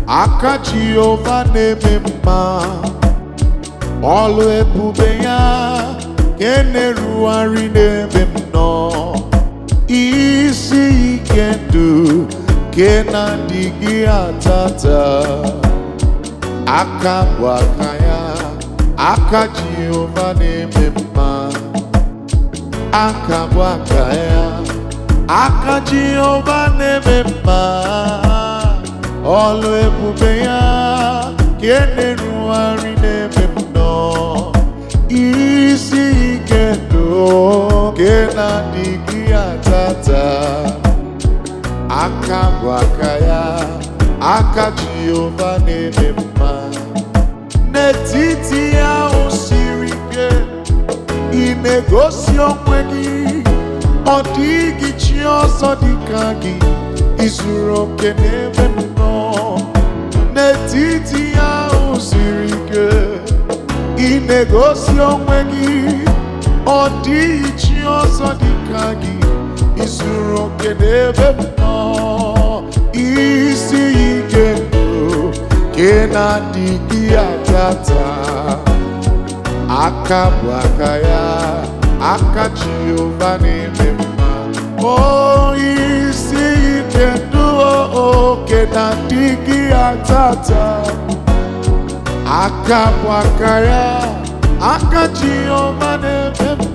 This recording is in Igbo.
Aka Jehova na-eme mma, ọlụ ebube ya nke na-erugharị n'ebe m nọ. Isi ike ndụ nke na-adịghị atata. Aka bụ aka ya, aka Jehova na-eme mma. Aka bụ aka ya, aka Jehova na-eme mma. Ọlụ ebube ya nke na-erugharị n'ebe m nọ. Isi ike ndụ nke na-adịghị atata. Aka bụ aka ya, aka Jehova na-eme mma. N'etiti ahụ siri ike, ị na-egosi onwe gị. Ọ dịghị chi ọzọ dịka gị. Ị zuru oke n'ebe m nọ. N'etiti ahụ siri ike, ị na-egosi onwe gị. Ọ dịghị chi ọzọ dịka gị. Ị zuru oke n'ebe m nọ. Isi ike ndụ nke na-adịghị atata. Aka bụ aka ya, aka Jehova na-eme mma. O isi ike ndụ oke na-adịghị atata. Aka bụ aka ya, aka Jehova na-eme mma.